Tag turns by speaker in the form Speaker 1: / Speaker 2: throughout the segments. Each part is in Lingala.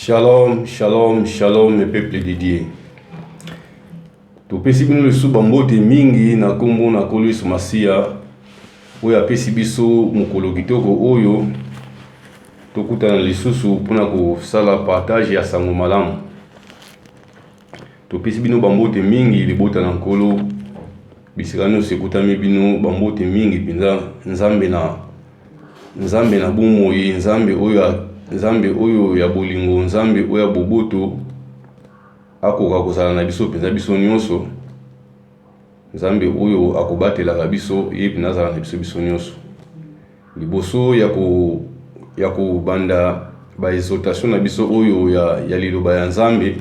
Speaker 1: Shalom, shalom, shalom, le peuple de Dieu. Topesi bino lisusu bambote mingi na nkombo na Nkolo Yesu Masiya oyo apesi biso mokolo kitoko oyo tokutana lisusu mpona kosala partage ya sango malamu. Topesi bino bambote mingi libota na Nkolo bisika nyonso ekutami bino bambote mingi mpenza. Nzambe na Nzambe na bomoi, Nzambe oyo, Nzambe oyo ya bolingo, Nzambe oyo ya boboto akoka kozala na biso mpenza biso nyonso. Nzambe oyo akobatelaka biso, ye mpenza azala na biso biso nyonso. Liboso ya ko ya kobanda ba exhortation na biso oyo ya, ya liloba ya Nzambe,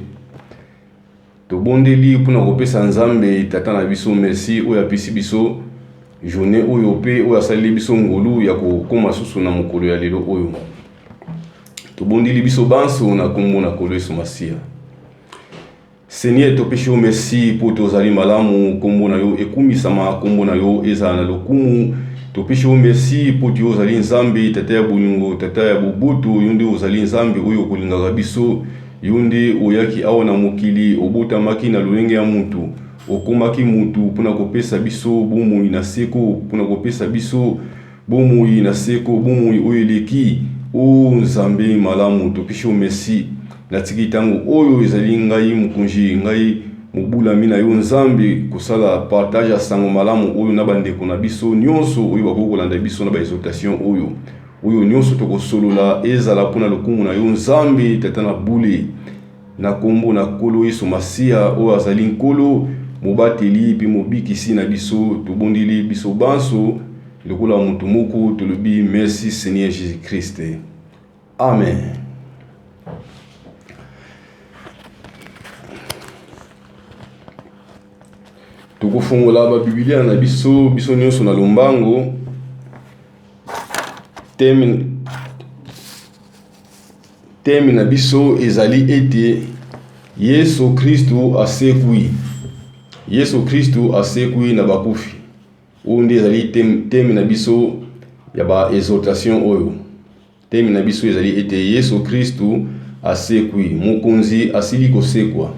Speaker 1: tobondeli mpona kopesa Nzambe Tata na biso merci oyo apesi biso journée oyo mpe oyo asaleli biso ngolu ya kokoma susu na mokolo ya lelo oyo. Tobondeli biso banso na nkombo na Nkolo Yesu Masiya. Seigneur, topesi yo merci mpo tozali malamu, nkombo na yo ekumisama, nkombo na yo ezala na lokumu. Topesi yo merci mpo yo ozali Nzambe, Tata ya bolingo, Tata ya boboto, yo nde ozali Nzambe oyo okolingaka biso. Yo nde oyaki awa na mokili, obotamaki na lolenge ya mutu, okomaki mutu mpo na kopesa biso bomoi na seko, mpo na kopesa biso Bomoi na seko, bomoi oyo eleki. O Nzambe malamu, topesi yo merci. Natiki ntango oyo ezali ngai mokonzi, ngai mobulami na yo Nzambe, kosala partage ya sango malamu oyo na bandeko na biso nyonso oyo bakoki kolanda biso na ba exhortation oyo. Oyo nyonso tokosolola ezala mpo na lokumu na yo Nzambe, Tata na bule. Na kombo na Nkolo Yesu Masiya, oyo azali Nkolo, Mobateli mpe Mobikisi na biso, tobondeli biso banso lokola moto moko, tolobi merci Seigneur Jesus-Christ. Amen. Tokofongola ba Biblia na biso biso nyonso na lombango. Thème Thème na biso ezali ete Yesu Kristu asekwi. Yesu Kristu asekwi na bakufi. Oyo nde ezali thème na biso ya ba exhortation oyo. Thème na biso ezali ete Yesu Kristu asekwi, Mokonzi asili kosekwa.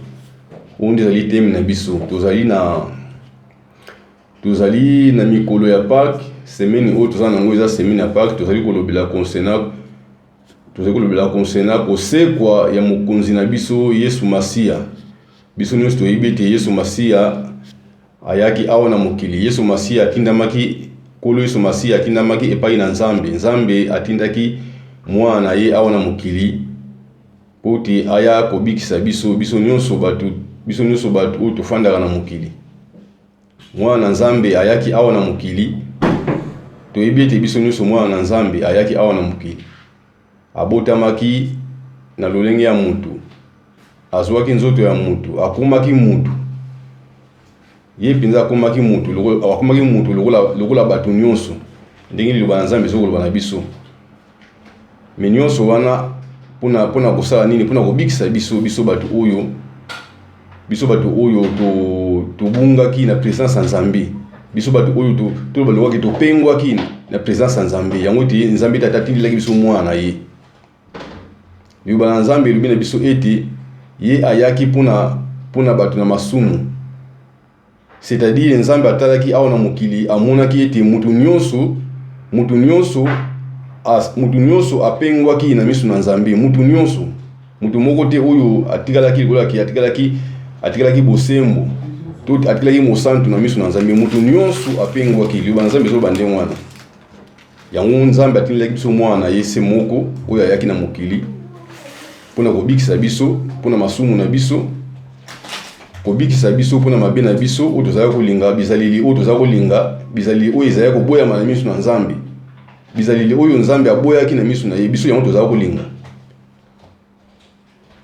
Speaker 1: Oyo nde ezali thème na biso. Tozali na tozali na mikolo ya Pâques, semaine oyo toza nango eza semaine ya Pâques, tozali kolobela concernant Tozali kolobela concernant kosekwa ya Mokonzi na biso Yesu Masiya. Biso nyonso toyebi ete Yesu Masiya ayaki awa na mokili. Yesu Masiya atindamaki, Nkolo Yesu Masiya atindamaki epai na Nzambe. Nzambe atindaki mwana na ye awa na mokili mpo te aya kobikisa biso, biso nyonso bato, biso nyonso bato oyo tofandaka na mokili. Mwana na Nzambe ayaki awa na mokili. Toyebi ete biso nyonso mwana na Nzambe ayaki awa na mokili. Abotamaki na lolenge ya mutu, azwaki nzoto ya mutu, akomaki mutu. Ye mpenza akomaki mutu, akomaki mutu lokola, lokola bato nyonso, ndenge liloba na Nzambe ezokoloba na biso. Me nyonso wana mpona mpona kosala nini? Mpona kobikisa biso, biso bato oyo biso bato oyo tobungaki to na presence ya Nzambe, biso bato oyo to balongwaki topengwaki na presence ya Nzambe. Yango ete Nzambe Tata atindelaki biso mwana na ye. Liloba na Nzambe elobi na biso ete ye ayaki mpona mpona bato na masumu. C'est-à-dire Nzambe atalaki awa na mokili amonaki ete moto nyonso moto nyonso moto nyonso apengwaki na miso na Nzambe, moto nyonso, moto moko te oyo atikalaki lokola atikalaki atikalaki bosembo to atikalaki mosantu na miso na Nzambe, moto nyonso apengwaki. Liloba na Nzambe ezoloba ndenge wana. Yango Nzambe atindelaki biso mwana na ye se moko oyo ayaki na mokili mpo na kobikisa biso mpo na masumu na biso, kobikisa biso mpo na mabe na biso oyo tozalaki kolinga, bizaleli oyo tozalaki kolinga, bizaleli oyo ezalaki koboyama na miso na Nzambe, bizaleli oyo Nzambe aboyaki na miso na ye, biso yango tozalaki kolinga.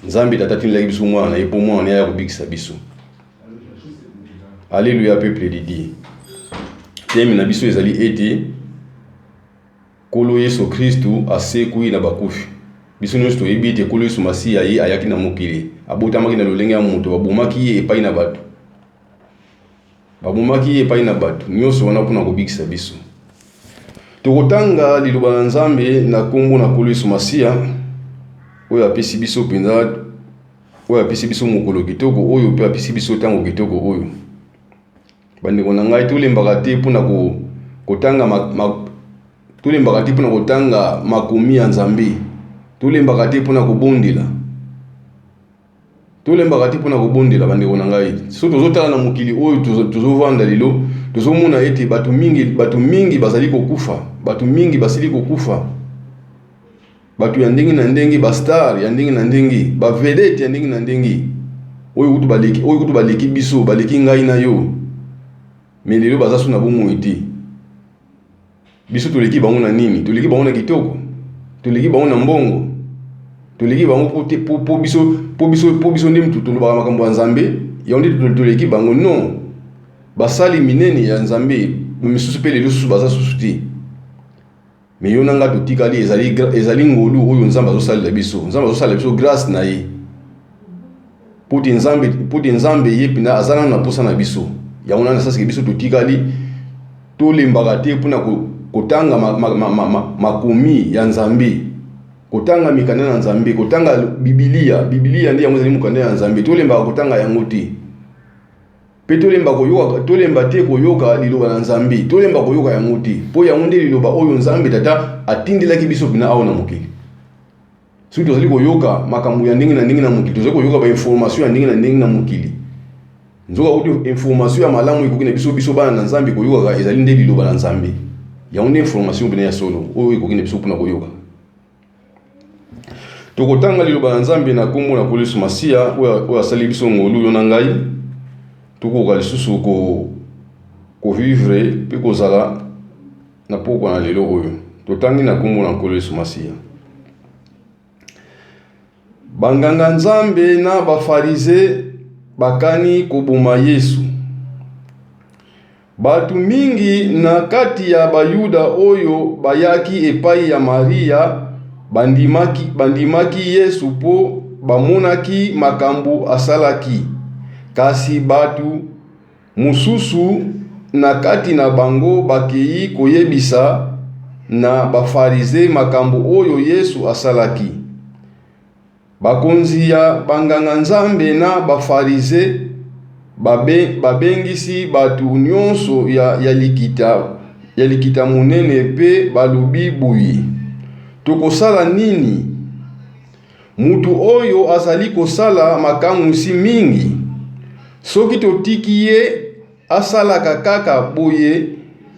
Speaker 1: Nzambe Tata atindelaki biso mwana na ye mpo mwana na ye aya kobikisa biso. Alléluia peuple de Dieu. Thème na biso ezali ete Nkolo Yesu Kristu asekwi na bakufi. Biso nyonso toyebi ete Nkolo Yesu Masiya ye ayaki na mokili, abotamaki na lolenge ya moto, babomaki ye epai na bato. Babomaki ye epai na bato, nyonso wana mpo na kobikisa biso. Tokotanga liloba na Nzambe na nkombo na Nkolo Yesu Masiya, oyo apesi biso mpenza, oyo apesi biso mokolo kitoko oyo mpe apesi biso ntango kitoko oyo. Bandeko na ngai, tolembaka te mpo na kotanga tolembaka te mpo na kotanga makomi ya Nzambe, tolembaka te mpo na kobondela, tolembaka te mpo na kobondela. Bandeko na ngai, soki tozotala na mokili oyo tozovanda lelo, tozomona ete bato mingi bazali kokufa, bato mingi basili kokufa, bato ya ndenge na ndenge, ba star ya ndenge na ndenge, ba vedette ya ndenge na ndenge, oyo kutu baleki biso, baleki ngai na yo, mais lelo baza so na bomoi te. Biso toleki bango na nini? Toleki bango na kitoko? Toleki bango na mbongo? Toleki bango po te po biso nde mutu tolobaka makambo ya Nzambe, yango nde toleki bango? Non, basali minene ya Nzambe misusu mpe lelo susu baza susu te, mais yo na nga totikali. Ezali ngolu oyo Nzambe azosalela biso. Nzambe azosalela biso grâce na ye po te Nzambe ye mpenza aza nano na posa na biso. Yango nana sasike biso totikali. Tolembaka te mpona kotanga makomi ya Nzambe, kotanga mikanda na Nzambe, kotanga Bibilia. Bibilia nde yango ezali mokanda ya Nzambe. Tolembaka kotanga yango te, mpe tolemba koyoka, tolemba te koyoka liloba na Nzambe. Tolemba koyoka yango te, mpo yango nde liloba oyo Nzambe Tata atindelaki biso mpena awa na mokili. Soki tozali koyoka makambo ya ndenge na ndenge na mokili, tozali koyoka bainformation ya ndenge na ndenge na mokili, nzoka kuti information ya malamu ekoki na biso, biso bana na Nzambe, koyokaka ezali nde liloba na Nzambe. Yango nde information mpena ya solo oyo ekoki na biso mpona koyoka. Tokotanga liloba na Nzambe na nkombo na Nkolo Yesu Masiya, oyo asali biso ngolu, yo na ngai, tokoka lisusu kovivre mpe kozala na pokwa na lelo oyo. Totangi na nkombo na Nkolo Yesu Masiya. Banganga Nzambe na Bafarize bakani koboma Yesu. Bato mingi na kati ya Bayuda oyo bayaki epai ya Maria bandimaki Yesu mpo bamonaki makambo asalaki. Kasi bato mosusu na kati na bango bakei koyebisa na Bafarize makambo oyo Yesu asalaki. Bakonzi ya banganga-nzambe na Bafarize babengisi bato nyonso ya likita monene mpe balobi boye: "Tokosala nini? Mutu oyo azali kosala makamwisi mingi. Soki totiki ye asalaka kaka boye,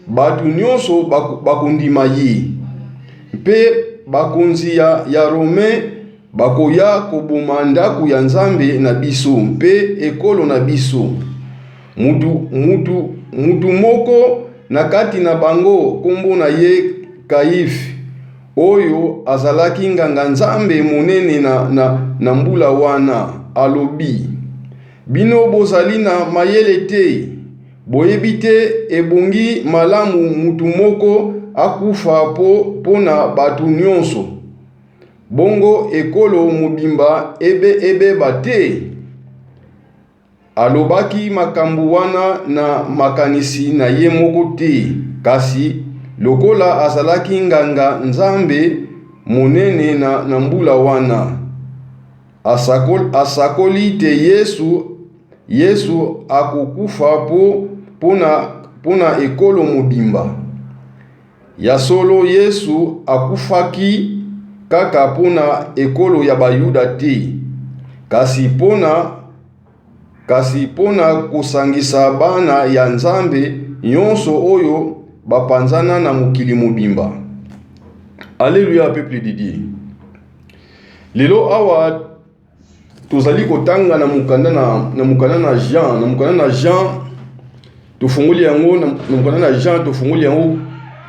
Speaker 1: bato nyonso bakondima ye, mpe bakonzi ya Rome bakoya koboma ndako ya Nzambe na biso mpe ekolo na biso." Mutu moko na kati na bango, nkombo na ye Kaife, oyo azalaki nganga-nzambe monene na mbula wana, alobi: "Bino bozali na mayele te. Boyebi te ebongi malamu mutu moko akufa mpo na bato nyonso, bongo ekolo mobimba ebeba te." Alobaki makambo wana na makanisi na ye moko te, kasi lokola azalaki nganga Nzambe monene na mbula wana, asakoli te Yesu akokufa mpo na ekolo mobimba. Ya solo, Yesu akufaki kaka mpo na ekolo ya Bayuda te, kasi mpo na kosangisa bana ya Nzambe nyonso oyo bapanzana na mokili mobimba. Alleluya, peuple de Dieu. Lelo awa tozali kotanga na mokanda na Jean. Tofungoli yango na mokanda na Jean, tofungoli yango,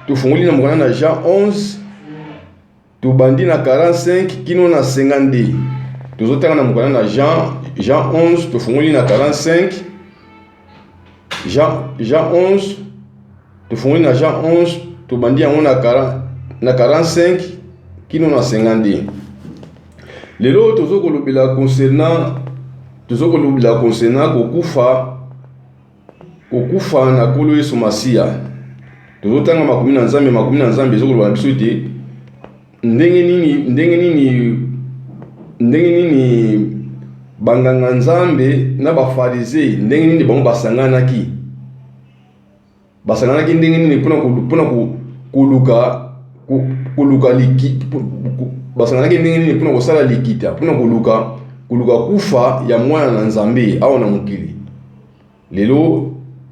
Speaker 1: tofungoli na mokanda na Jean 11, tobandi na 45 kino na 52. Tozotanga na mokanda na Jean, Jean 11, tofungoli na 45. Jean 11, tofungoli na Jean 11, tobandi yango na 45 kino na 52. Lelo tozokolobela concernant kokufa na Nkolo Yesu Masiya. Tozotanga makomi na Nzambe. Makomi na Nzambe ezokoloba na biso ete ndenge nini ndenge nini banganga nzambe na bafarisei, ndenge nini bango basanganaki, basanganaki ndenge nini mpona koluka koluka liki, basanganaki ndenge nini mpona kosala likita mpona koluka kufa ya mwana na Nzambe awa na mokili. Lelo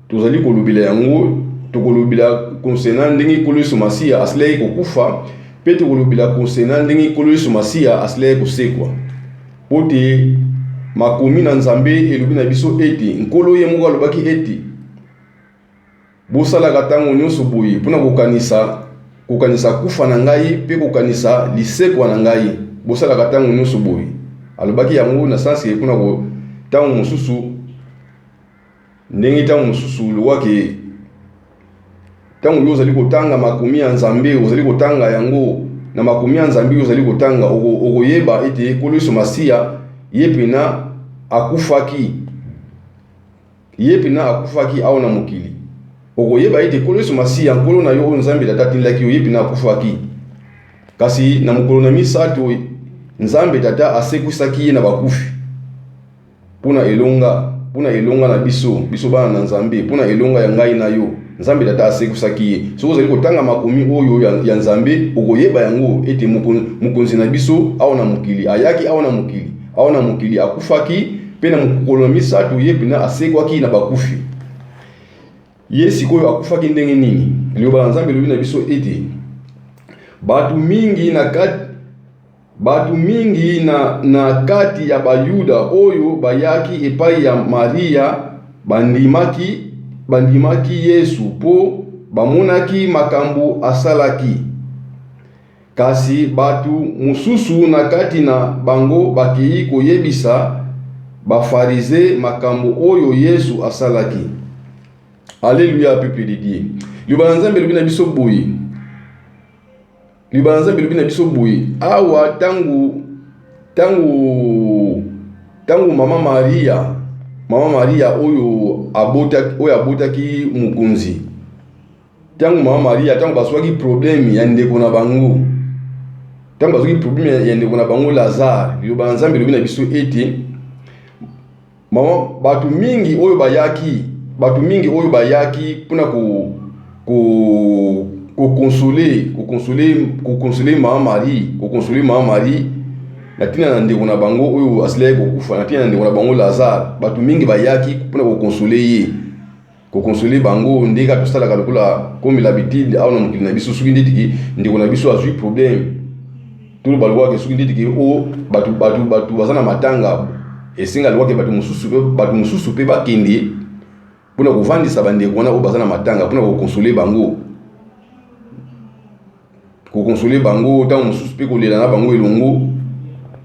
Speaker 1: tozali kolobela yango, tokolobela concernant ndenge Nkolo Yesu Masiya asilaki kokufa, mpe tokolobela concernant ndenge Nkolo Yesu Masiya asilaki kosekwa. Mpo te makomi na Nzambe elobi na biso ete Nkolo ye moko alobaki ete, Bosalaka ntango nyonso boye mpo na kokanisa kufa na ngai mpe kokanisa lisekwa na ngai. Bosalaka ntango nyonso boye. Alobaki yango na sens ke mpona ko ntango mosusu ndenge ntango mosusu lokwake ntango yo ozali kotanga makomi ya Nzambe, ozali kotanga yango na makomi ya Nzambe oyo ozali kotanga, okoyeba ete Nkolo Yesu Masiya ye mpena akufaki. Ye mpena akufaki awa na mokili. Okoyeba ete Nkolo Yesu Masiya, Nkolo na yo oyo Nzambe Tata atindaki yo, ye mpena akufaki. Kasi na mokolo na misato, Nzambe Tata asekwisaki ye na bakufi mpo na elonga, mpo na elonga na biso, biso bana na Nzambe, mpo na elonga ya ngai na yo. Nzambe Tata asekwisaki ye. Soki ozali kotanga makomi oyo ya Nzambe, okoyeba yango ete mokonzi na biso awa na mokili ayaki awa na mokili, awa na mokili akufaki, mpe na mokolo na misato ye mpena asekwaki na bakufi. Ye sikoyo akufaki ndenge nini? Liloba na Nzambe elobi na biso ete bato mingi na kati ya Bayuda oyo bayaki epai ya Maria bandimaki Yesu mpo bamonaki makambo asalaki. Kasi bato mosusu na kati na bango bakei koyebisa Bafarize makambo oyo Yesu asalaki. Alleluia, peuple de Dieu. Liloba na Nzambe elobi na biso boye. Liloba na Nzambe elobi na biso boye. Awa tango mama Maria oyo abotaki mokonzi, ntango mama Maria, ntango bazwaki problème ya ndeko na bango, ntango bazwaki problème ya ndeko na bango Lazare, liloba na Nzambe elobi na biso ete mama, bato mingi oyo bayaki mpona koconsoler mama Marie na ntina na ndeko na bango oyo asilaki kokufa, na ntina na ndeko na bango Lazare. Bato mingi bayaki mpona koconsoler ye, koconsoler bango ndenge kaka tosalaka lokola comme l'habitude awa na mokili na biso. Soki ndetiki ndeko na biso azwi problème, toloba lokwake soki ndetiki o bato baza na matanga, esenga lokwake bato mosusu mpe bakende mpona kovandisa bandeko wana oyo baza na matanga, mpona koconsoler bango, ntango mosusu mpe kolela na bango elongo,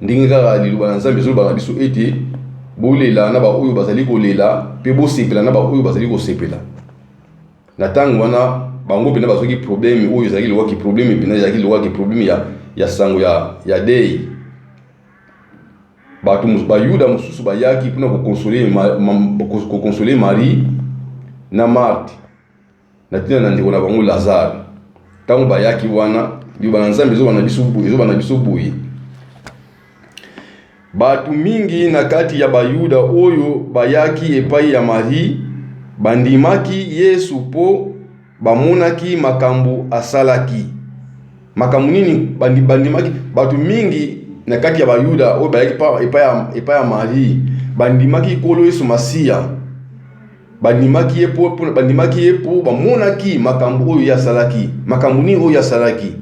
Speaker 1: ndenge kaka liloba na Nzambe ezoloba na biso ete bolela na baoyo bazali kolela mpe bosepela na baoyo bazali kosepela. Na ntango wana bango mpena bazwaki problème oyo ezalaki lokwaki problème mpena ezalaki lokwaki problème ya sango ya deuil. Bato Bayuda mosusu bayaki mpona koconsoler Marie na Marthe na ntina na ndeko na bango Lazare. Ntango bayaki wana, liloba na Nzambe ezoba na biso boye: bato mingi na kati ya Bayuda oyo bayaki epai ya Marie bandimaki Yesu mpo bamonaki makambo asalaki. Makambo nini bandimaki? Bato mingi na kati ya Bayuda oyo bayaki epai ya Marie bandimaki Nkolo Yesu Masiya. Bandimaki ye mpo bamonaki makambo oyo ye asalaki. Makambo nini oyo asalaki?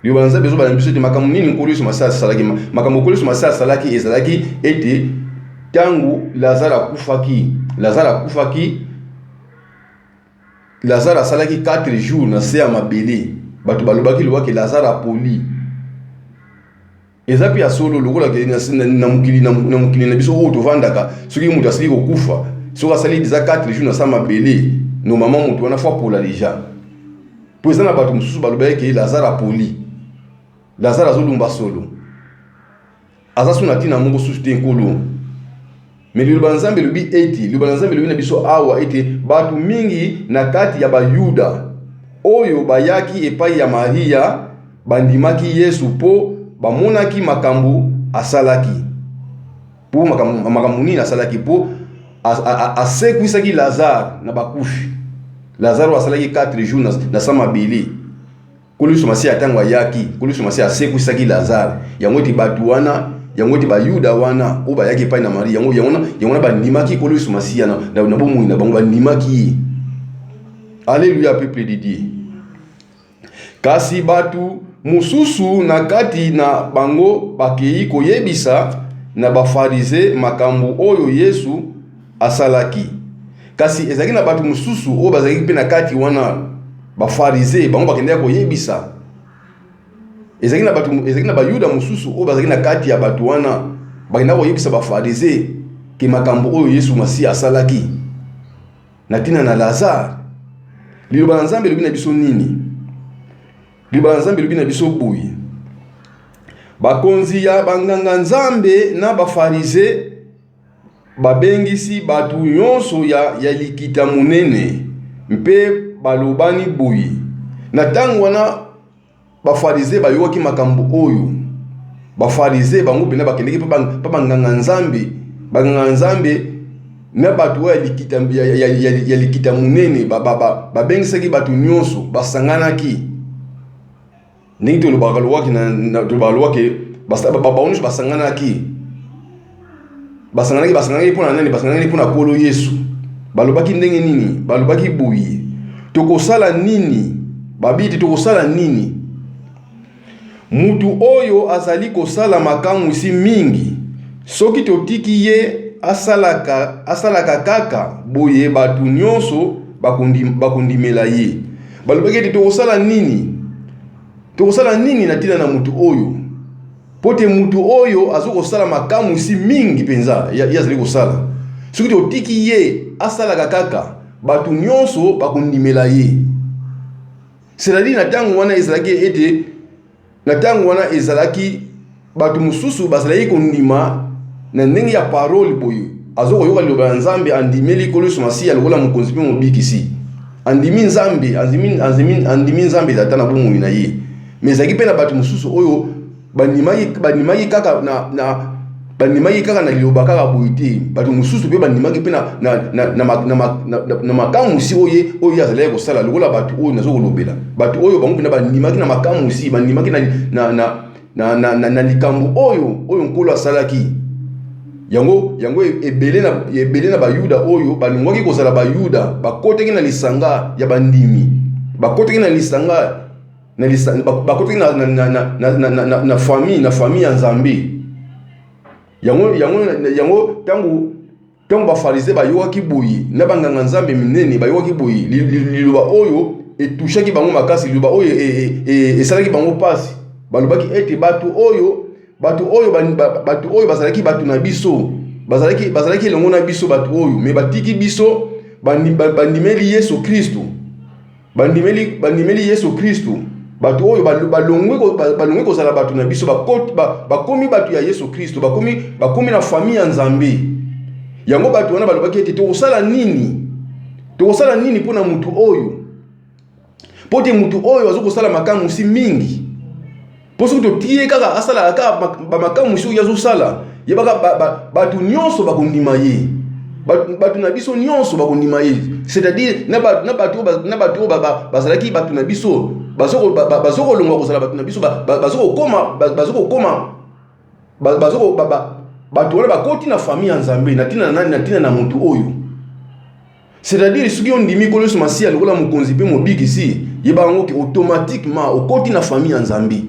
Speaker 1: Liloba na Nzambe ezoloba na biso ete makambo nini Nkolo Yesu Masiya asalaki? Makambo Nkolo Yesu Masiya asalaki ezalaki ete ntango Lazare akufaki, Lazare asalaki 4 jours na se ya mabele. Bato balobaki lobaki Lazare apoli. Eza mpe ya solo, lokola na mokili na biso oyo tovandaka, soki moto asili kokufa, soki asali déjà 4 jours na se mabele, normalement moto wana faut apola déjà. Mpo eza na bato mosusu balobaki ke Lazare apoli, Lazare azolumba solo, aza so na ntina moko susu te, Nkolo. Mais liloba na Nzambe elobi na biso awa ete bato mingi na kati ya Bayuda oyo bayaki epai ya Maria bandimaki Yesu mpo bamonaki makambo. asalaki. Mpo makambo nini asalaki? Mpo asekwisaki Lazare na bakufi. Lazare oyo asalaki 4 jours na sa mabele. Nkolo Yesu Masiya ntango ayaki, Nkolo Yesu Masiya asekwisaki Lazare. Yango ete bato wana, yango ete Bayuda wana oyo bayaki epai na Marie, yango yango yango wana bandimaki Nkolo Yesu Masiya na, na, na bomoi na bango, bandimaki ye. Alléluia, peuple de Dieu. Kasi bato mosusu na kati na bango bakei koyebisa na Bafarize makambo oyo Yesu asalaki. Kasi ezalaki na bato mosusu oyo bazalaki mpe na kati wana, Bafarize, bango bakendaki koyebisa. Ezalaki na bato, ezalaki na Bayuda mosusu oyo bazalaki na kati ya bato wana, bakendaki koyebisa Bafarize ke makambo oyo Yesu Masiya asalaki na ntina na Lazare. Liloba na Nzambe elobi na biso nini? Liloba na Nzambe elobi na biso boye: bakonzi ya banganga-nzambe na Bafarize babengisi bato nyonso ya, ya likita monene mpe balobani boye. Na ntango wana Bafarize bayokaki makambo oyo. Bafarize bango mpenza bakendeki mpe banganga-nzambe, banganga-nzambe na bato oyo ya likita, ya, ya, ya, ya likita monene babengisaki ba, ba, bato nyonso, basanganaki. Ndenge tolobaka lowaki na tolobaka lowaki bango nyonso basanganaki, basanganaki basanganaki mpo na nani? Basanganaki mpo na Nkolo Yesu. Balobaki ndenge nini? Balobaki boye, tokosala nini? Babi ete tokosala nini? Mutu oyo azali kosala makamwisi mingi, soki totiki ye asalaka, asalaka kaka boye, bato nyonso bakondimela ye. Balobaki ete tokosala nini? Tokosala nini na ntina na moto oyo? Mpo te moto oyo azali kosala makamwisi mingi mpenza, ye azali kosala. Soki totiki ye asalaka kaka, bato nyonso bakondimela ye. C'est-à-dire na ntango wana ezalaki ete na ntango wana ezalaki bato mosusu bazalaki kondima na ndenge ya parole boye, azo koyoka liloba ya Nzambe, andimeli Nkolo Yesu Masiya lokola mokonzi mpe mobikisi, andimi Nzambe, andimi, andimi, andimi Nzambe Tata na bomoi na ye. Mais ezalaki mpe na bato mosusu oyo bandimaki, bandimaki kaka na, na bandimaki kaka na liloba kaka boye te. Bato mosusu mpe bandimaki mpe na, na, na, na, na, na, na, na makamwisi oyo oyo ye azalaki kosala, lokola bato oyo nazo kolobela, bato oyo bango mpenza bandimaki na makamwisi, bandimaki na, na, na, na, na, na, na likambo oyo oyo Nkolo asalaki. Yango yango ebele na ebele na Bayuda oyo balongwaki kozala Bayuda, bakotaki na lisanga ya bandimi, bakotaki na lisanga na lisanga, bakotaki na, na, na, na, na, na, na, na famille, na famille ya Nzambe. Yango yango yango ntango ntango Bafarize bayokaki boye na banganga-nzambe minene bayokaki boye, liloba oyo etushaki bango makasi, liloba oyo esalaki bango mpasi. Balobaki ete bato oyo bato oyo bato oyo bazalaki bato na biso, bazalaki bazalaki elongo na biso, bato oyo me batiki biso, bandimeli Yesu Kristo, bandimeli bandimeli Yesu Kristo. Bato oyo balongwe balongwe kozala bato na biso, bakomi bato ya Yesu Kristo, bakomi bakomi na famille ya Nzambe. Yango bato wana balobaki ete tokosala nini? Tokosala nini mpo na motu oyo? Mpo te motu oyo azo kosala makamwisi mingi, mpo soki totie kaka asalaka kaka bamakamwisi oyo azosala, yebaka bato nyonso bakondima ye, bato na biso nyonso bakondima ye. C'est-à-dire na bato oyo bazalaki bato na biso bazokolongwa kozala bato na biso, bazokokoma bato wana bakoti na famille ya Nzambe na ntina na nani? Na ntina na motu oyo. C'est-à-dire soki ondimi Nkolo Yesu Masiya lokola mokonzi mpe mobikisi, yeba yango ke automatiquement okoti na famille ya Nzambe.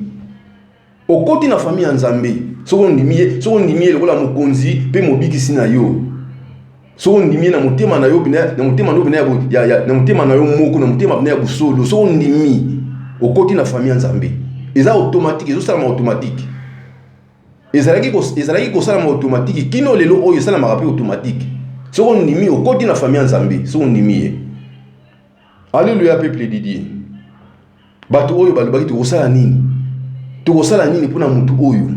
Speaker 1: Okoti na famille ya Nzambe soki ondimi ye, soki ondimi ye lokola mokonzi mpe mobikisi na yo. Soki ondimi ye na motema na yo pena, na motema na yo pena ya, ya, na motema na yo moko, na motema pena ya bosolo, soki ondimi okoti na famille ya Nzambe. Eza automatique, ezosalama automatique. Ezalaki ezalaki kosalama automatique kino lelo oyo esalamaka mpe automatique. Soki ondimi okoti na famille ya Nzambe, soki ondimi ye. Alléluia peuple de Dieu. Bato oyo balobaki tokosala nini? Tokosala nini mpona motu oyo?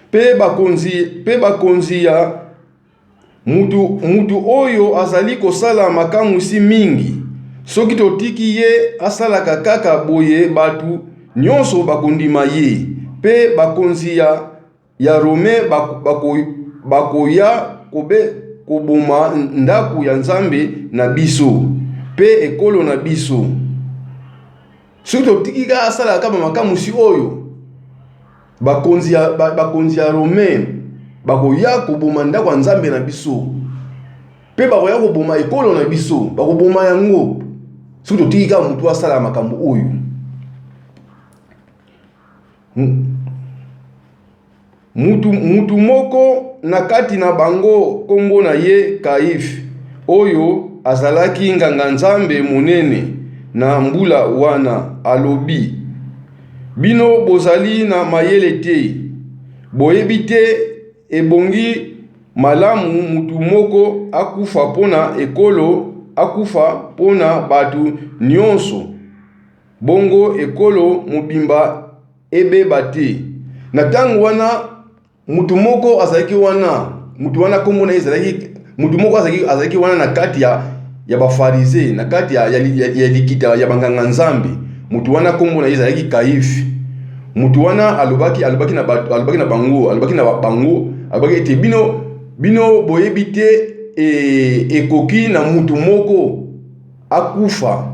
Speaker 1: Mpe bakonzi, mpe bakonzi ya. Mutu, mutu oyo azali kosala makamwisi mingi. Soki totiki ye asalaka kaka boye, bato nyonso bakondima ye, mpe bakonzi ya, ya Rome bakoya bako kobe, koboma ndako ya Nzambe na biso mpe ekolo na biso. Soki totiki kaka asalaka kaka makamwisi oyo, bakonzi ya, bakonzi ya Rome bakoya koboma ndako ya Nzambe na biso mpe bakoya koboma ekolo na biso, bakoboma yango soki totiki kaka moto asala makambo oyo. Mutu, mutu moko na kati na bango nkombo na ye Kaife, oyo azalaki nganga-nzambe monene na mbula wana, alobi, Bino bozali na mayele te, boyebi te ebongi malamu mutu moko akufa mpo na ekolo, akufa mpo na bato nyonso, bongo ekolo mobimba ebeba te. Na ntango wana, moto moko azalaki wana, moto wana nkombo na ye ezalaki, moto moko azalaki, azalaki wana na kati ya, ya Bafarize, na kati ya, ya, ya, ya likita ya banganga-nzambe. Moto wana nkombo na ye ezalaki Kaife. Moto wana alobaki, alobaki na bato, alobaki na bango, alobaki na bango, alobaki ete bino, bino boyebi te e, ekoki na moto moko akufa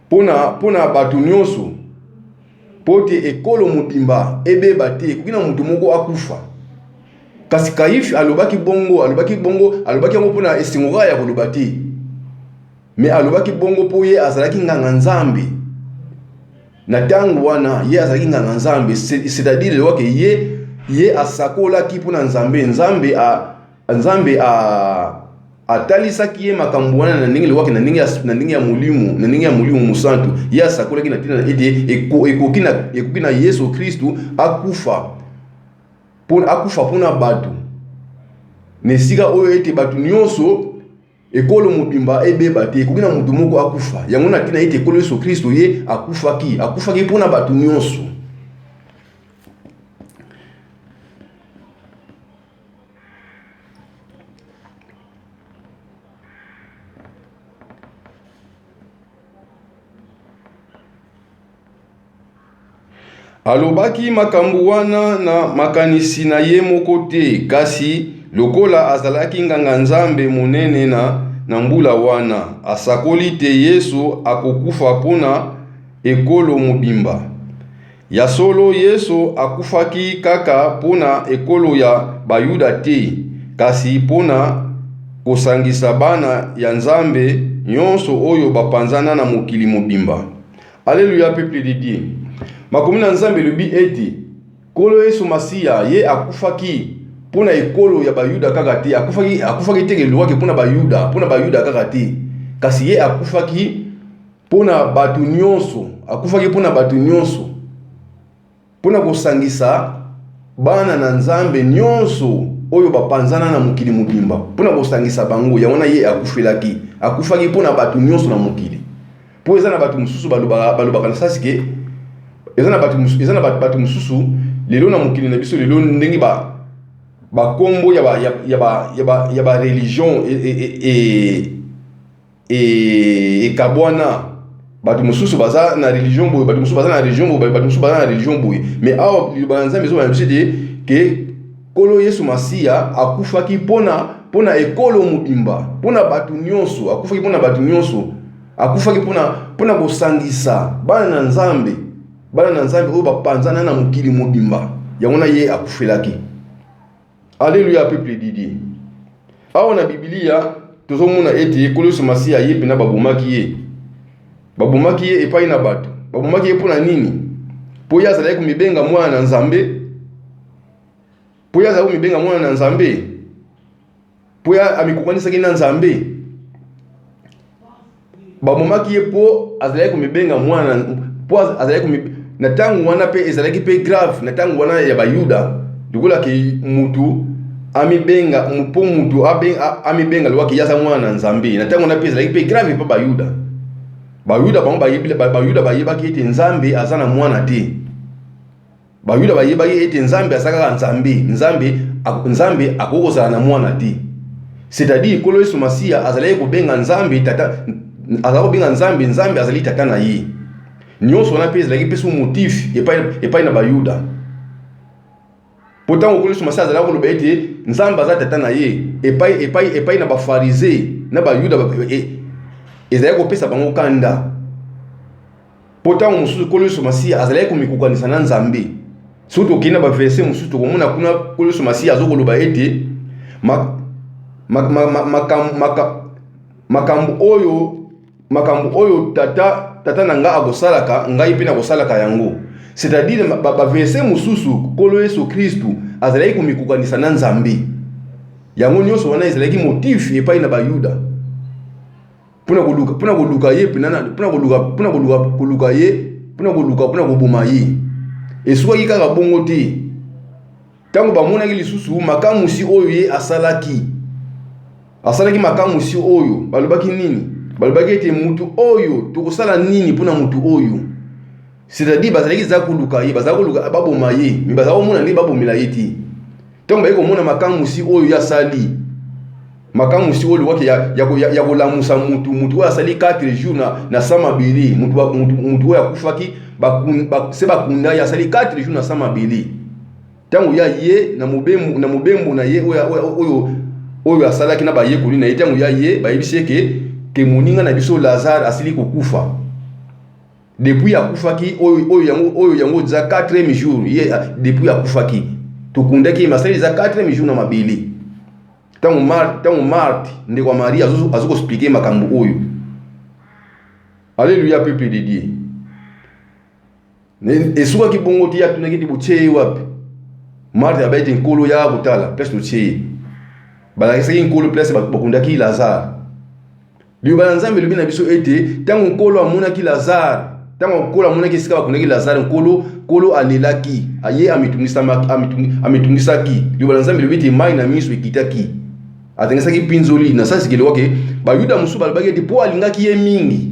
Speaker 1: mpo na, mpo na bato nyonso, mpo te ekolo mobimba ebeba te, ekoki na moto moko akufa. Kasi Kaife alobaki bongo, alobaki bongo, alobaki yango mpo na esengo kaka ya koloba te, me alobaki bongo mpo ye azalaki nganga Nzambe na ntango wana, ye azalaki nganga Nzambe, c'est-à-dire elobaki ye ye asakolaki mpo na Nzambe, Nzambe a Nzambe a atalisaki ye makambo wana na ndenge lewaki na ndenge ya, na ndenge ya molimo na ndenge ya molimo mosantu. Ye asakolaki na ntina ete ekoki na, ekoki na Yesu Kristu akufa mpo akufa mpo na bato na esika oyo ete bato nyonso ekolo mobimba ebeba te, ekoki na moto moko akufa. Yango na ntina ete ekolo Yesu Kristo ye akufaki, akufaki mpo na bato nyonso. Alobaki makambo wana na makanisi na ye moko te, kasi lokola azalaki nganga-nzambe monene na, na mbula wana, asakoli te Yesu akokufa mpo na ekolo mobimba. Ya solo, Yesu akufaki kaka mpo na ekolo ya Bayuda te, kasi mpo na kosangisa bana ya Nzambe nyonso oyo bapanzana na mokili mobimba. Aleluya, peuple de Dieu! Makomi na Nzambe elobi ete Nkolo Yesu Masiya, ye akufaki mpo na ekolo ya Bayuda kaka te, akufaki, akufaki te elobaki mpo na Bayuda, mpo na Bayuda kaka te, kasi ye akufaki Mpo na bato nyonso, akufaki mpo na bato nyonso, mpo na kosangisa bana na Nzambe nyonso oyo bapanzana na mokili mobimba, mpo na kosangisa bango. Yango wana ye akufelaki, akufaki mpo na bato nyonso na mokili. Mpo eza na bato mosusu balobaka, balobaka na sasi ke eza na bato eza na bato mosusu lelo na mokili na biso lelo ndenge ba bakombo ya ba ya, ya ba ya ba ya ba religion e, e, e, e, E, ekabwana bato mosusu baza na religion boye, bato mosusu baza na religion boye, bato mosusu baza na religion boye. Mais awa liloba na Nzambe ezoloba na biso ete ke Nkolo Yesu Masiya akufaki mpona mpona ekolo mobimba, mpona bato nyonso, akufaki mpona bato nyonso, akufaki mpona mpona kosangisa bana na Nzambe, bana na Nzambe oyo bapanzana na mokili mobimba. Yango na ye akufelaki. Alleluia peuple de Dieu. Awa na Biblia tozomona ete Nkolo Yesu Masiya ye mpena babomaki ye. Babomaki ye epai na bato. Babomaki ye mpo na nini? Mpo ye azalaki komibenga mwana na Nzambe. Mpo ye azalaki komibenga mwana na Nzambe. Mpo ye amikokanisaki na Nzambe. Babomaki ye mpo azalaki komibenga mwana, mpo azalaki komi na ntango wana mpe ezalaki mpe grave na ntango wana ya Bayuda, lokola ke mutu amibenga mpo mutu amibenga lokola ke ye aza mwana na Nzambe. Na ntango wana mpe ezalaki mpe grave mpo Bayuda. Bayuda bango bayebi, Bayuda bayebaki ete Nzambe aza na mwana te. Bayuda bayebaki ete Nzambe aza kaka Nzambe, Nzambe, Nzambe akoki kozala na mwana te. C'est-à-dire Nkolo Yesu Masiya azalaki kobenga Nzambe tata, azalaki kobenga Nzambe, Nzambe azali tata na ye. Nyonso wana mpe ezalaki mpe so motif epai epai na Bayuda. Mpo ntango Nkolo Yesu Masiya azalaki koloba ete Nzambe aza tata na ye, epai epai epai na Bafarize na Bayuda e, ezalaki kopesa bango kanda. Mpo ntango mosusu Nkolo Yesu Masiya azalaki komikokanisa na Nzambe. Soki tokei na baverse mosusu, tokomona kuna Nkolo Yesu Masiya azokoloba ete makambo oyo tata na ngai akosalaka, ngai mpe nakosalaka yango. C'est-à-dire baverse mosusu Nkolo Yesu Kristu azalaki komikokanisa na Nzambe. Yango nyonso wana ezalaki motif epai na Bayuda mpona koluka ye mpena, mpona koluka ye, mpona koboma ye. Esukaki kaka bongo te. Ntango bamonaki lisusu makamwisi oyo ye asalaki makamwisi oyo, balobaki nini? Balobaki ete mutu oyo, tokosala nini mpona mutu oyo? C'est-à-dire bazalaki eza koluka ye, bazalaki koluka baboma ye, mais bazalaki komona ndenge babomela ye te. Ntango baye komona makamwisi oyo ye asali, makamwisi oyo lwaki ya kolamusa mutu oyo asali 4 jours na sa mabele, mutu oyo akufaki se bakunda ye, asali 4 jours na sa mabele. Ntango ya ye na mobembo na ye oyo asalaki na bayekoli na ye, ntango ya ye bayebisi ye ke moninga na biso Lazare asili kokufa. Depuis akufaki oyo yango eza 4e jour ye depuis akufaki, tokundaki ye, asali eza 4e jour na mabele. Ntango Marte, ndeko ya Marie, azokoexpliquer makambo oyo, alleluya, peuple de Dieu, esukaki bongo te. Atunaki te: "Botie ye wapi?" Marte abai ete: "Nkolo, yaka kotala place totie ye." Balakisaki Nkolo place bakundaki Lazare. Liloba na Nzambe elobi na biso ete ntango Nkolo amonaki Lazare, ntango Nkolo amonaki esika bakundaki Lazare, Nkolo alelaki, ye amitungisaki. Liloba na Nzambe elobi ete mai na miso ekitaki, atangisaki mpinzoli. Na sasi kelewake Bayuda mosusu balobaki ete mpo alingaki ye mingi,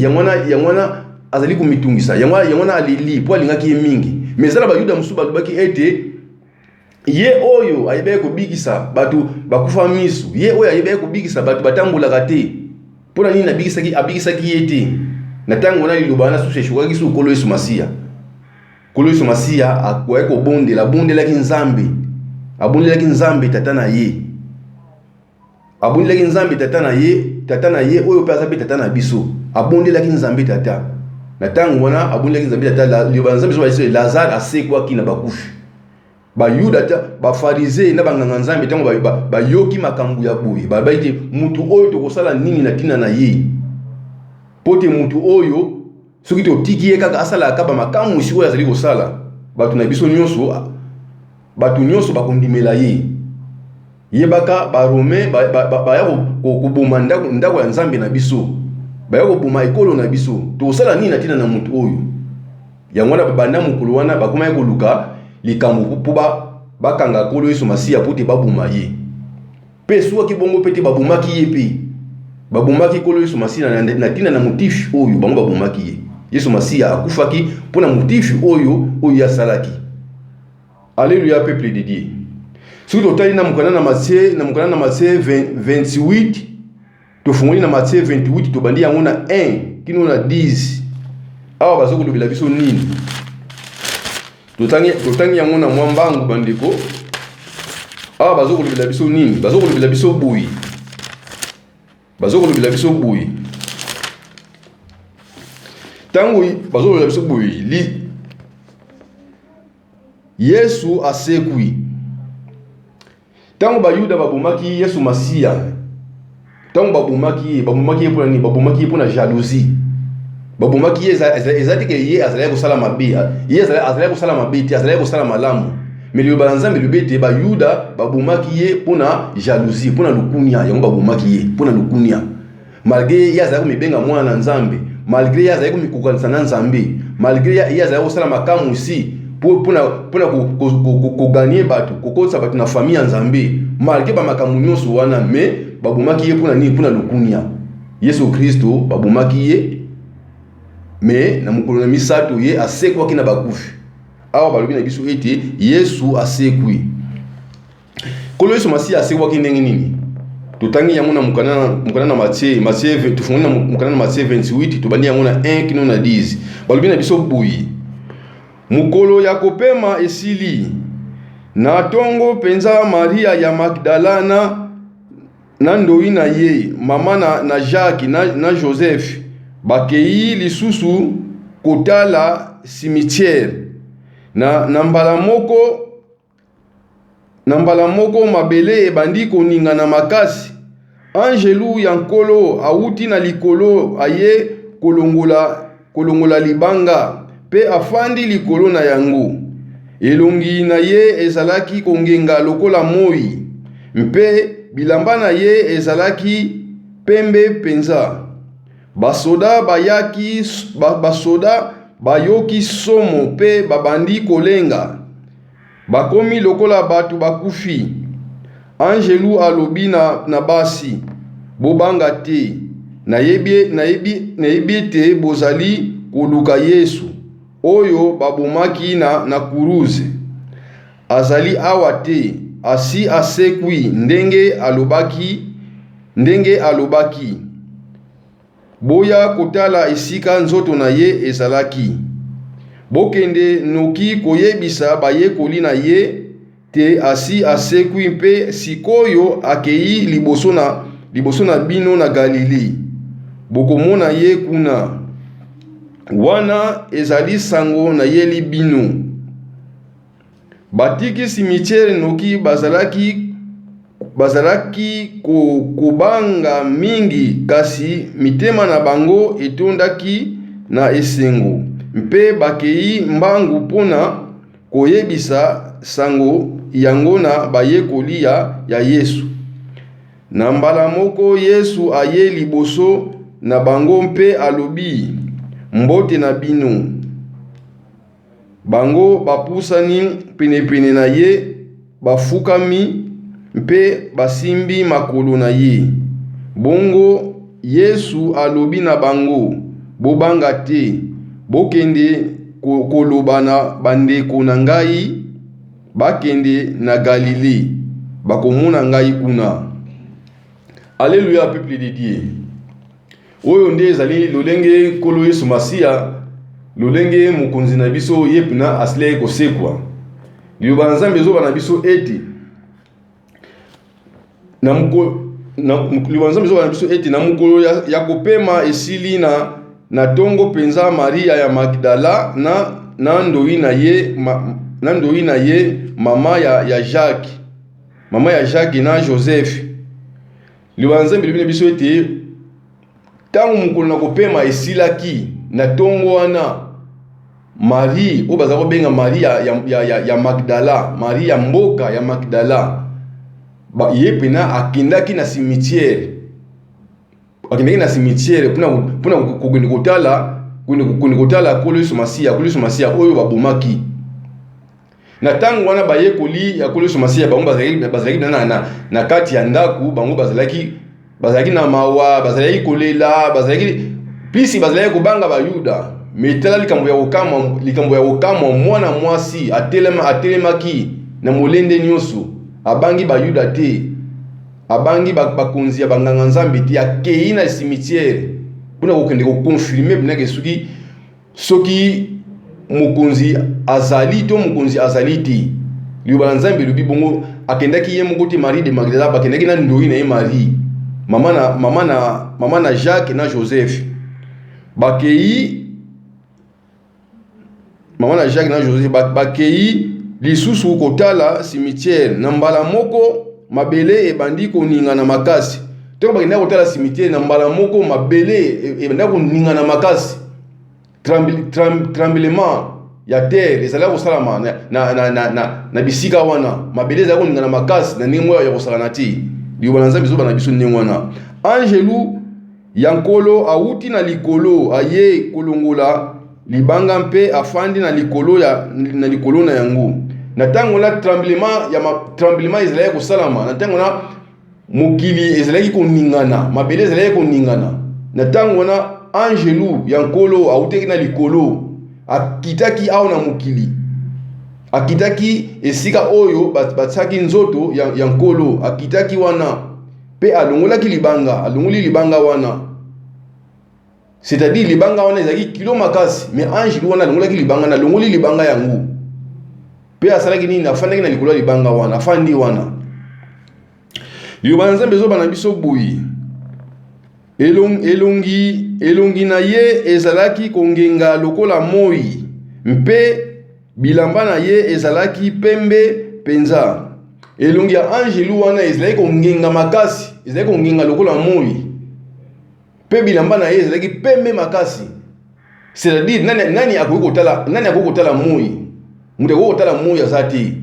Speaker 1: yango wana azali komitungisa, yango wana aleli, mpo alingaki ye mingi. Mais eza na Bayuda mosusu balobaki ete ye oyo ayebaki kobikisa bato bakufa miso, ye oyo ayebaki kobikisa bato batambolaka te, mpo na nini abikisaki ye te na ntango wana? Liloba wana susu eshukaki su Nkolo Yesu Masiya. Nkolo Yesu Masiya akoki kobondela, abondelaki Nzambe, abondelaki Nzambe tata na ye, abondelaki Nzambe tata na ye, tata na ye oyo mpe aza mpe tata na biso. Abondelaki Nzambe tata na ntango wana, abondelaki Nzambe tata. Liloba na Nzambe so, Lazare asekwaki na bakufi. Bayuda ta Bafarize na banganga Nzambe, ntango bayoki makambo ya boye, balobaki te: "Mutu oyo, tokosala nini na ntina na ye? Mpo te mutu oyo, soki totiki ye kaka asalaka bamakamwisi oyo azali kosala, bato na biso nyonso, bato nyonso bakondimela ye. Yebaka Barome baya koboma ndako ya Nzambe na biso, baya koboma ekolo na biso. Tokosala nini na ntina na motu oyo?" Yango wana, banda mokolo wana, bakomaki koluka likambo mpo bakanga Nkolo Yesu Masiya mpo te baboma ye. Mpe esukaki bongo mpe te, babomaki ye. Mpe babomaki Nkolo Yesu Masiya na ntina na motif oyo bango babomaki ye. Yesu Masiya akufaki mpo na motif oyo ye asalaki. Alleluya, peuple de Dieu. Soki totali na mokanda na Matthieu, na mokanda na Matthieu 28, tofungoli na Matthieu 28, tobandi yango na 1 kino na 10. Awa baza kolobela biso nini? Totangi yango na mwa mbangu, bandeko. Awa baza kolobela biso nini? Baza kolobela biso boye, baza kolobela biso boye. Ntango baza kolobela biso boye, Yesu asekwi. Ntango Bayuda babomaki Yesu Masiya, ntango babomaki ye, babomaki ye mpona nini? Babomaki ye mpona jalousie. Babomaki ye, eza te ke ye azalaki kosala mabe. Ye azalaki kosala mabe te, azalaki kosala malamu. Mais liloba na Nzambe elobi ete Bayuda babomaki ye mpona jalousie, mpona lukunia. Yango babomaki ye mpona lukunia, malgré ye azalaki komibenga mwana na Nzambe, malgré ye azalaki komikokanisa na Nzambe, malgré ye azalaki kosala makamwisi mpona kogagner bato, kokotisa bato na famille ya Nzambe. Malgré bamakambo nyonso wana, mais babomaki ye mpona nini? Mpona lukunia. Yesu Kristo babomaki ye, mais na mokolo na misato ye asekwaki na bakufi. Awa balobi na biso ete Yesu asekwi. Nkolo Yesu Masiya asekwaki ndenge nini? Totangi yango na mokanda na Matie, Matie, tofungoli na mokanda na Matie 28, tobandi yango na 1 kino na 10. Balobi na biso boye: Mokolo ya kopema esili. Na ntongo mpenza, Maria ya Magdala na ndoi na ye, mama na Jacques na Joseph, bakei lisusu kotala cimetière. Na mbala moko mabele ebandi koningana makasi. Anjelu ya Nkolo awuti na likolo, aye kolongola libanga mpe afandi likolo na yango. Elongi na ye ezalaki kongenga lokola moi, mpe bilamba na ye ezalaki pembe mpenza. Basoda bayoki somo mpe babandi kolenga, bakomi lokola bato bakufi. Anjelu alobi na basi: "Bobanga te, nayebi ete bozali koluka Yesu oyo babomaki na kuruze. Azali awa te, asi asekwi ndenge alobaki. Boya kotala esika nzoto na ye ezalaki. Bokende noki koyebisa bayekoli na ye te asi asekwi mpe sikoyo akei liboso na bino na Galile. Bokomona ye kuna. Wana ezali sango nayeli bino." Batiki cimetière noki, bazalaki kobanga mingi, kasi mitema na bango etondaki na esengo, mpe bakei mbangu mpona koyebisa sango yango na bayekoli ya Yesu. Na mbala moko Yesu aye liboso na bango mpe alobi: "Mbote na bino." Bango bapusani penepene na ye, bafukami mpe basimbi makolo na ye. Bongo Yesu alobi na bango: "Bobanga te, bokende koloba na bandeko na ngai bakende na Galile, bakomona ngai kuna." Alleluya, peuple de Dieu. Oyo nde ezali lolenge Nkolo Yesu Masiya, lolenge mokonzi na biso ye mpena asilaki kosekwa. Liloba na Nzambe ezoba na biso ete na liloba na Nzambe ezoba na biso ete na mokolo ya kopema esili, na ntongo mpenza, Maria ya Magdala na ndoi na ye, mama ya Jacques, mama ya Jacques na Joseph. Liloba na Nzambe elobi na biso ete ntango mokolo na kopema esilaki, na ntongo wana, Marie oyo baza kobenga Marie ya Magdala, Marie ya mboka ya Magdala, ye mpena akendaki na cimetière, akendaki na cimetière mpona kokende kotala Nkolo Yesu Masiya, Nkolo Yesu Masiya oyo babomaki. Na ntango wana, bayekoli ya Nkolo Yesu Masiya, bango bazalaki na kati ya ndako. Bango bazalaki na mawa, bazalaki kolela, bazalaki plisi, bazalaki kobanga Bayuda. Me tala likambo ya kokamwa, likambo ya kokamwa: mwana mwasi atelemaki na molende nyonso, abangi Bayuda te, abangi bakonzi ya banganga Nzambe te, akei na cimetière mpona kokende koconfirmer mpinake soki mokonzi azali to mokonzi azali te. Liloba na Nzambe elobi bongo, akendaki ye moko te, Marie de Magdala, bakendaki na ndoi na ye Marie, mama na Jacques na Joseph. Bakei, mama na Jacques na Joseph, bakei lisusu kotala cimetière. Na mbala moko mabele ebandi koningana makasi. Ntango bakendaki kotala cimetière, na mbala moko mabele ebandaki koningana makasi, tremblement ya terre ezalaki kosalama na bisika wana. Mabele ezalaki koningana makasi na ndenge moko ya kosakana te. Liloba na Nzambe ezoba na biso ndenge wana, angelu ya Nkolo awuti na likolo, aye kolongola libanga mpe afandi na likolo na yango. Na ntango na tremblement ezalaki kosalama, na ntango na mokili ezalaki koningana, mabele ezalaki koningana, na ntango wana angelu ya Nkolo awutaki na likolo, akitaki awa na mokili. Akitaki esika oyo batiaki nzoto ya Nkolo, akitaki wana mpe alongolaki libanga, alongoli libanga wana. C'est-à-dire libanga wana ezalaki kilo makasi, mais angelu wana alongolaki libanga na alongoli libanga yango. Mpe asalaki nini? Afandaki na likolo ya libanga wana, afandi wana. Liloba na Nzambe ezoba na biso boye. Elongi na ye ezalaki kongenga lokola moi, mpe bilamba na ye ezalaki pembe mpenza. Elongi ya angelu wana ezalaki kongenga makasi, ezalaki kongenga lokola moi, mpe bilamba na ye ezalaki pembe makasi. C'est-à-dire nani akoki kotala, nani akoki kotala moi? Moto akoki kotala moi aza te,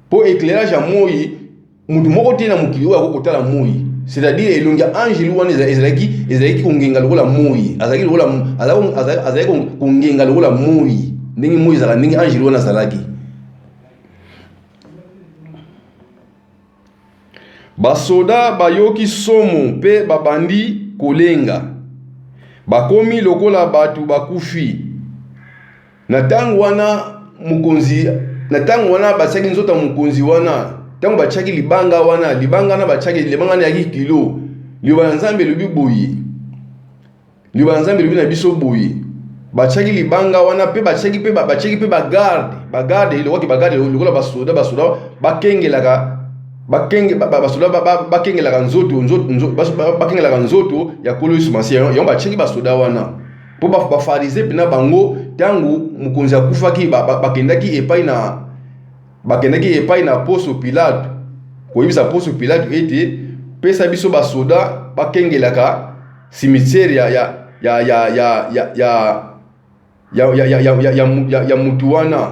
Speaker 1: mpo éclairage ya moi, moto moko te na mokili oyo akoki kotala moi. C'est-à-dire elongi ya angelu wana ezalaki kongenga lokola moi, azalaki kongenga lokola moi, ndenge moi ezalaka, ndenge angelu wana azalaki. Basoda bayoki somo mpe babandi kolenga, bakomi lokola bato bakufi. Na ntango wana mokonzi, na ntango wana batiaki nzoto ya mokonzi wana, ntango batiaki libanga wana, libanga wana batiaki, libanga wana eyaki kilo. Liloba na Nzambe elobi boye, Liloba na Nzambe elobi na biso boye, batiaki libanga wana mpe batiaki mpe bagarde, bagarde elokaki bagarde lokola basoda, basoda bakengelaka, basoda bakengelaka nzoto, bakengelaka nzoto ya Nkolo Yesu Masiya. Yango batiaki basoda wana mpo bafarize mpena bango. Ntango mokonzi akufaki, bakendaki epai na Poso Pilato koyebisa Poso Pilato ete pesa biso basoda bakengelaka cimetière ya mutu wana,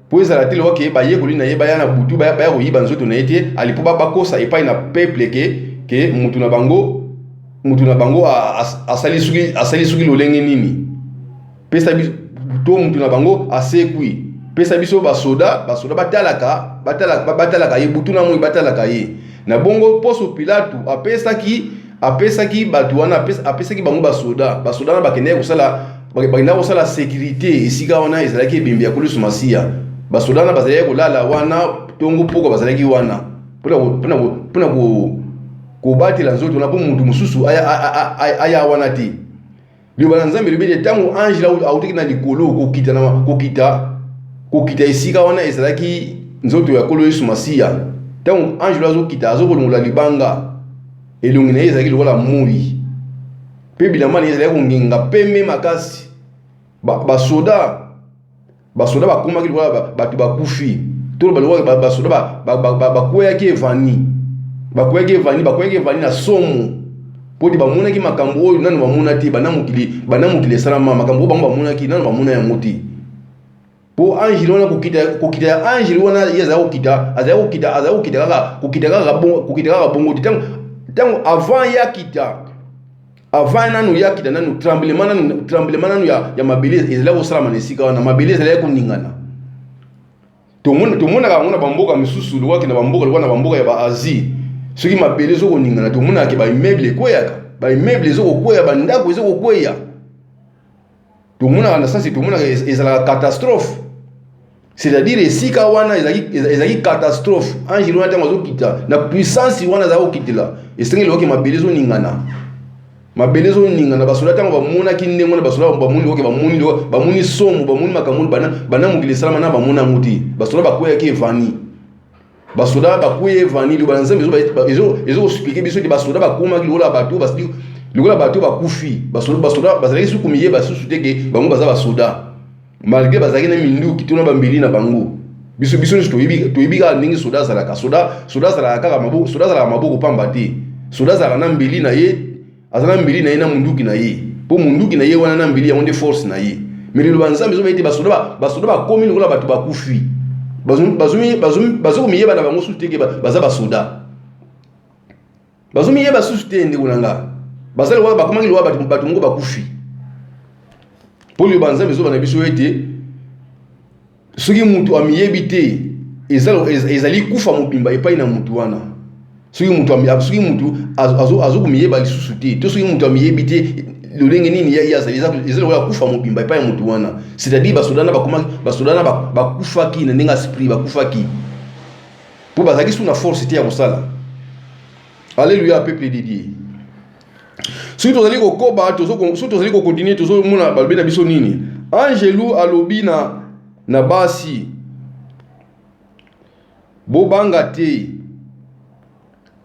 Speaker 1: mpo ezala te lokola ke bayekoli na ye baya na butu, baya koyiba nzoto na ye te, ali mpo bakosa epai na peuple ke mutu na bango asali soki lolenge nini, pesa biso to mutu na bango asekwi, pesa biso basoda, basoda batalaka ye butu na moi, batalaka ye. Na bongo Poso Pilato apesaki bato wana, apesaki bango basoda. Basoda wana bakendaki kosala sécurité esika wana ezalaki ebembe ya Nkolo Yesu Masiya. Basoda wana bazalaki kolala wana ntongo pokwa, bazalaki wana mpona kobatela nzoto wana, mpo motu mosusu aya wana te. Liloba na Nzambe elobi ete ntango angele autaki na likolo kokita esika wana ezalaki nzoto ya Nkolo Yesu Masiya, ntango angele azokita, azokolongola libanga, elongi na ye ezalaki lokola moi mpe bilamba na ye ezalaki kongenga pembe makasi. Basoda bakomaki lokola bato bakufi, to lokola basoda bakweyaki évanoui, bakweyaki évanoui, bakweyaki évanoui na somo, mpo te bamonaki makambo oyo nano bamona te banda mokili esalama. Makambo oyo bango bamonaki, nano bamona yango te, mpo angele wana, kokita ya angele wana, ye azalaki kokita, azalaki kokita, azalaki kokita kaka bongo te. Ntango avant ya kita, avant nanu ya kita, nanu tremblement nanu ya mabele ezalaki kosalama na esika wana. Mabele ezalaki koningana. Tomonaka yango na bamboka misusu, lokwaki na bamboka lokola na bamboka ya Baasie. Soki mabele ezokoningana, tomonaka baimmeuble ekweyaka, baimmeuble ezokokweya, bandako ezokokweya. Tomonaka na sasi, tomonaka ezalaka catastrophe. C'est-à-dire esika wana ezalaki catastrophe. Angele wana, ntango azokita na puissance wana azalaki kokitela, esengeli oyoki mabele ezoningana, mabele ezoningana. Basoda, ntango bamonaki ndenge wana, basoda bamoni oke, bamoni somo, bamoni makambo banda mokili esalama na bamona yango te. Basoda bakweyaki évanoui, basoda bakweyi évanoui. Liloba na Nzambe ezokoexpliquer biso ete basoda bakomaki lokola bato bakufi. Basoda bazalaki suku miyeba susu te ke bango baza basoda, malgré bazalaki na minduki to na bambeli na bango. Biso nyonso toyebi kaka ndenge soda azalaka. Soda azalaka kaka maboko, soda azalaka maboko pamba te. Soda azalaka na mbeli na ye, aza na mbeli na ye na munduki na ye, mpo munduki na ye wana na mbeli yango nde force na ye. Mais liloba Nzambe ezoba ete basoda bakomi lokola bato bakufi, bazokomiyeba na bango susu te ke baza basoda, bazomiyeba susu te. Ndeko na nga, baza lokola, bakomaki lokola bato moko bakufi, mpo liloba Nzambe ezoba na biso ete soki mutu amiyebi te, ezali kufa mobimba epai na mutu wana. Soki mutu azokomiyeba lisusu te, to soki mutu amiyebi te. Lolenge nini ye azali, eza lokola kufa mobimba epai ya motu wana. C'est-à-dire basoda na bakomaki, basoda na bakufaki na ndenge ya esprit, bakufaki mpo bazalaki su na force te ya kosala. Alleluya, peuple de Dieu. Soki tozali kokoba, soki tozali kocontinuer, tozomona balobi na biso nini? Angelu alobi na basi: "Bobanga te,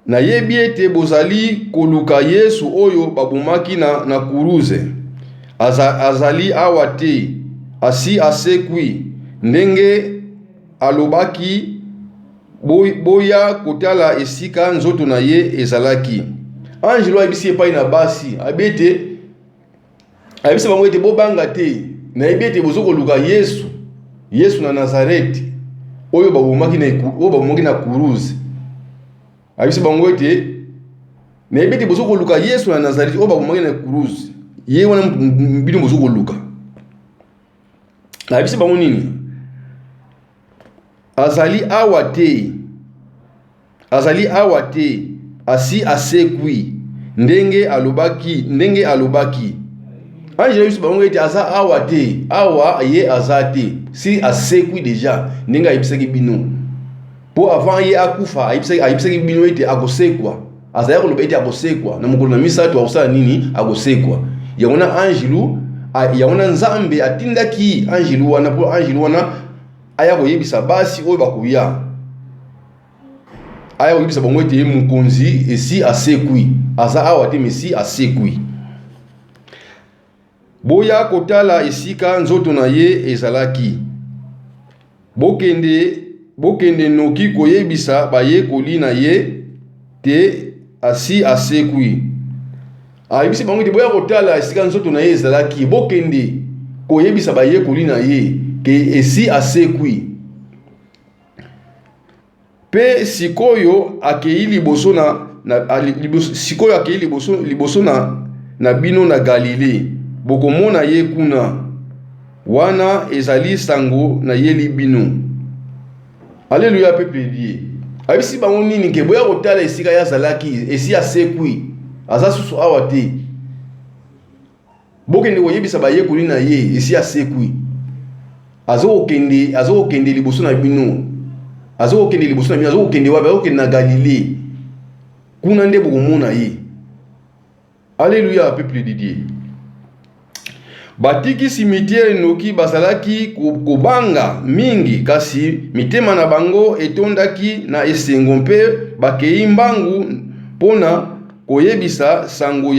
Speaker 1: nayebi ete bozali koluka Yesu oyo babomaki na kuruze. Azali awa te, asi asekwi ndenge alobaki. Boya kotala esika nzoto na ye ezalaki." Angelo ayebisi epai na basi, ayebi ete, ayebisi bango ete: "Bobanga te, nayebi ete bozo koluka Yesu, Yesu na Nazareti oyo babomaki na kuruze." Ayebisi bango ete: "Nayebi ete bozo koluka Yesu na Nazareti oyo babomaki na kuruze. Ye wana bino bozo koluka." Ayebisi bango nini? "Azali awa te, azali awa te, asi asekwi ndenge alobaki, ndenge alobaki." Angelo ayebisi bango ete aza awa te, awa ye aza te, si asekwi déjà ndenge ayebisaki bino. Mpo avant ye akufa, ayebisaki bino ete akosekwa. Azali koloba ete akosekwa na mokolo na misato. Akosala nini? Akosekwa. Yango na angelu, yango na Nzambe atindaki angelu wana, mpo angelu wana aya koyebisa basi oyo bakoya, aya koyebisa bango ete mokonzi esi asekwi, aza awa te, mais asekwi. "Boya kotala esika nzoto na ye ezalaki. Bokende, bokende noki koyebisa bayekoli na ye te asi asekwi." Ayebisi bango ete: "Boya kotala esika nzoto na ye ezalaki, bokende koyebisa bayekoli na ye ke esi asekwi. Mpe sikoyo akei liboso na liboso, sikoyo akei liboso na bino na Galile. Bokomona ye kuna. Wana ezali sango nayeli bino." Aleluya, peuple Dieu. Ayebisi bango nini? Ke boya kotala esika ye azalaki, esi asekwi, aza susu awa te. Bokende koyebisa bayekoli na ye esi asekwi. Azokokende liboso na bino, azokokende liboso na bino. Azokokende wapi? Azokokende na Galile, kuna nde bokomona ye. Alleluya, peuple de Dieu. Batiki cimetière noki, bazalaki kobanga mingi, kasi mitema na bango etondaki na esengo mpe bakei mbangu mpona koyebisa sango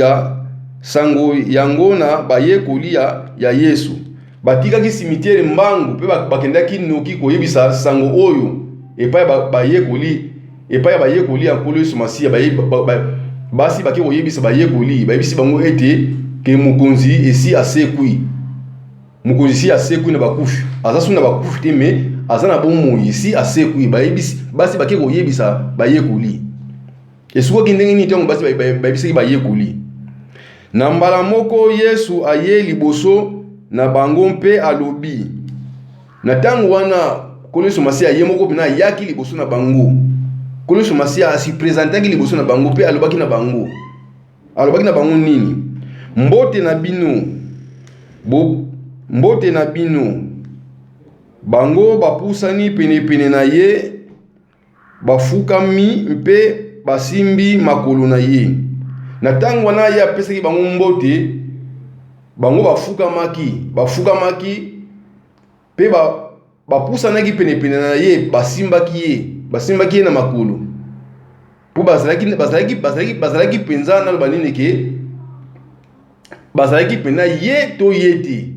Speaker 1: yango na bayekoli ya Yesu. Batikaki cimetière mbangu mpe bakendaki noki koyebisa sango oyo epai ya bayekoli ya Nkolo Yesu Masiya. Basi bake koyebisa bayekoli, bayebisi bango ete ke mokonzi esi asekwi, mokonzi esi asekwi na bakufi, aza su na bakufi te, mais aza na bomoi, esi asekwi. Bayebisi, basi bake koyebisa bayekoli. Esukaki ndenge nini ntango basi bayebisaki bayekoli? Na mbala moko Yesu aye liboso na bango mpe alobi. Na ntango wana Nkolo Yesu Masiya ye moko mpena ayaki liboso na bango. Nkolo Yesu Masiya asi présentaki liboso na bango mpe alobaki na bango. Alobaki na bango nini? "Mbote na bino." Bo, "Mbote na bino." Bango bapusani penepene na ye, bafukami mpe basimbi makolo na ye. Na ntango wana ye apesaki bango mbote, bango bafukamaki mpe bapusanaki penepene na ye, basimbaki ye na makolo, mpo bazalaki mpenza, naloba nini, ke bazalaki mpenza ye to ye te.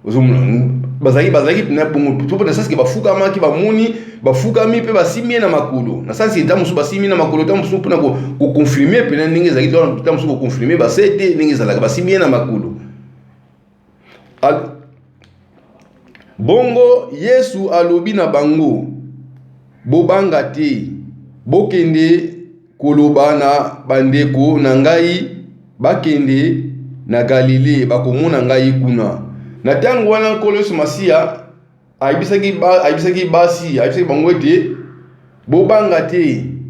Speaker 1: Ozomona, bazalaki mpenza bongo to mpo na sens ke bafukamaki, bamoni bafukami mpe basimbi ye na makolo, na sens ke ntango mosusu basimbi na makolo, ntango mosusu mpona koconfirmer mpenza ndenge ezalaki, ntango mosusu koconfirmer base te ndenge ezalaka, basimbi ye na makolo. Bongo Yesu alobi na bango: "Bobanga te, bokende koloba na bandeko na ngai bakende na Galile, bakomona ngai kuna." Na ntango wana Nkolo Yesu Masiya ayebisaki basi, ayebisaki bango ete: "Bobanga te."